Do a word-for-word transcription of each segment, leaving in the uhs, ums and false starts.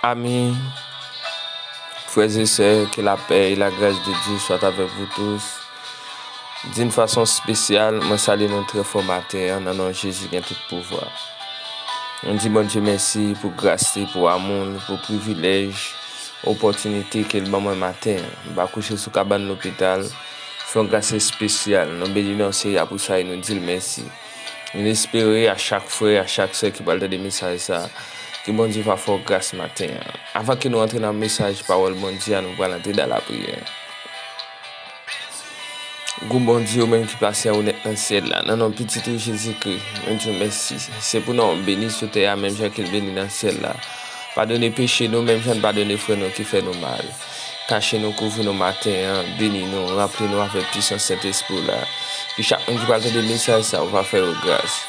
Amis, frères et sœurs, que la paix et la grâce de Dieu soient avec vous tous. D'une façon spéciale, mwen salye nou trè fò maten an, nan non Jezi gen tout pouvwa. Mwen di Bondye mèsi pou gras li, pou amou li, pou privilèj, opòtinite ke l ban mwen maten an. M pa kouche sou kabann lopital, se yon gras espesyal. Nou beni non Seyè a pou sa e nou di l mèsi. Nou espere a chak frè, a chak sè ki pral tande mesaj sa, ke Bondye va fè w gras maten an. Avan ke nou antre nan mesaj pawòl Bondye a, nou pral antre nan lapriyè. Gwo Bondye, ou menm ki plase an ou nèt nan syèl la, nan non Pitit ou Jezikri, nou di w mèsi. Se pou non w beni sou tè a, menm jan ke l beni nan syèl la. Padone peche nou, menm jan n padone frè nou ki fè nou mal. Kache nou, kouvri nou maten an, beni nou, ranpli nou avèk pisans Sentespri w la. Ke chak moun ki pral tande mesaj sa, ou va fè yo gras,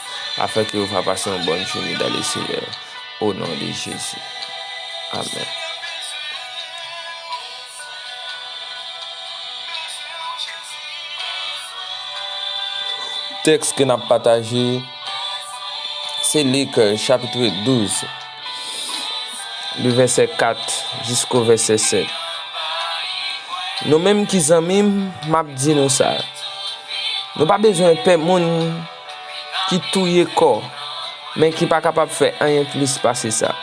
afin ke yo va pase yon bòn jounen dans le Seigneur. Au nom de Jésus. Amen. Tèks ke n ap pataje, se Lik, chapit douz, li vèsè kat jisko vèsè sèt. Nou menm ki zanmi m, m ap di nou sa. Nou pa bezwen pè moun ki touye kò, men ki pa kapab fè anyen plis pase sa.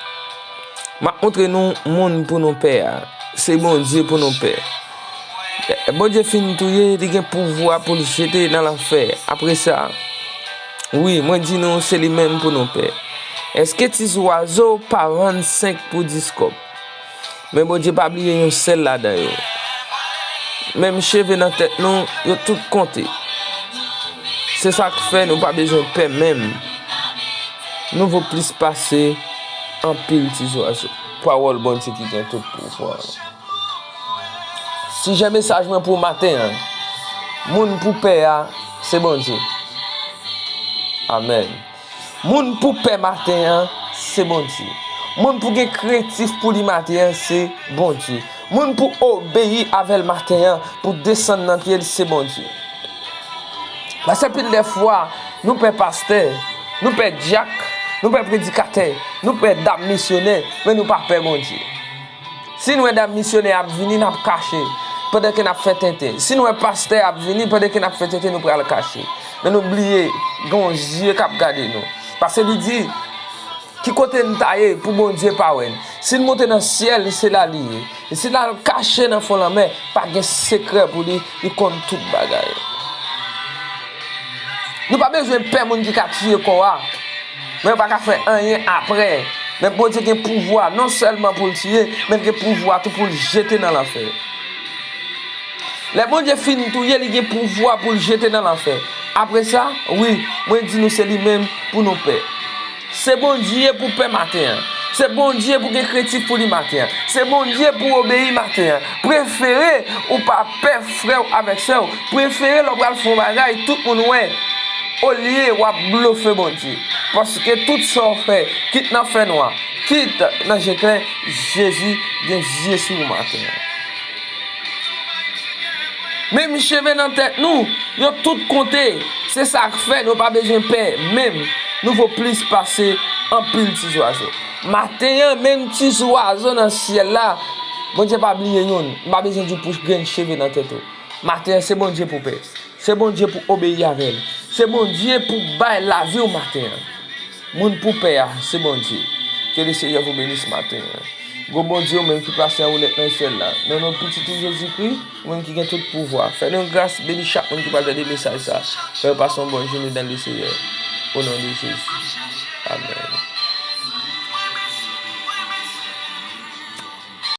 M ap montre nou moun pou nou pè a. Se Bondye pou nou pè. Lè Bondye fin touye, li gen pouvwa pou l jete nan lanfè. Apre sa, wi, mwen di nou, se li menm pou nou pè. Èske ti zwazo pa vann senk pou dis kòb? Men Bondye pa bliye yon sèl ladan yo. Menm cheve nan tèt nou, yo tout konte. Se sa k fè nou pa bezwen pè menm. Nou vo plis pase anpil ti zwazo. Pawòl Bondye ki gen tout pouvwa. Sijè mesaj mwen pou maten an, moun pou pè a, se Bondye. Amèn. Moun pou pè maten an, se Bondye. Moun pou gen krentif pou li maten an, se Bondye. Moun pou obeyi avè l maten an, pou desann nan pye l, se Bondye. Paske pil de fwa, nou pè pastè, nou pè dyak, nou pè predikatè, nou pè dam misyonè, men nou pa pè Bondye. Si n wè dam misyonè ap vini, n ap kache, pandan ke n ap fè tenten. Si n wè pastè ap vini, pandan ke n ap fè tenten, nou pral kache. Men nou bliye, gen yon zye k ap gade nou. Paske li di, ki kote n ta ye pou Bondye pa wè n? Si n monte nan syèl, se la li ye. E si n al kache nan fon lanmè, pa gen sekrè pou li, li konn tout bagay. Nou pa bezwen pè moun ki ka tiye kò a. Men yo pa ka fè anyen apre. Men Bondye gen pouvwa non sèlman pou l tiye, men l gen pouvwa tou pou l jete nan lanfè. Lè Bondye fin touye, li gen pouvwa pou l jete nan lanfè. Apre sa, wi, mwen di nou se li menm pou nou pè. Se Bondye pou pè maten an. Se Bondye pou gen krentif pou li maten an. Se Bondye pou obeyi maten an. Prefere ou pa pè frè w avèk sè w. Prefere lè w pral fè yon bagay, tout moun wè. Olye w ap blofe Bondye. Paske tout sa w fè, kit nan fènwa, kit nan je klè, Jezi gen zye sou ou maten an. Menm cheve nan tèt nou, yo tout konte. Se sa k fè nou pa bezwen pè menm. Nou vo plis pase anpil ti zwazo. Maten an, menm ti zwazo nan syèl la, Bondye pa bliye youn. M pa bezwen di w pou grenn cheve nan tèt ou. Maten an, se Bondye pou pè. Se Bondye pou obeyi avè l. Se Bondye pou bay lavi w maten an. Moun pou pè a, se Bondye. Que le Seigneur vous bénisse matin. Gwo Bondye, ou menm ki plase an ou nèt nan syèl la, nan non Pitit ou Jezikri, ou menm ki gen tout pouvwa, fè nou gras, beni chak moun ki pral tande mesaj sa. Fè yo pase yon bòn jounen dans le Seigneur. Au nom de Jésus. Amen.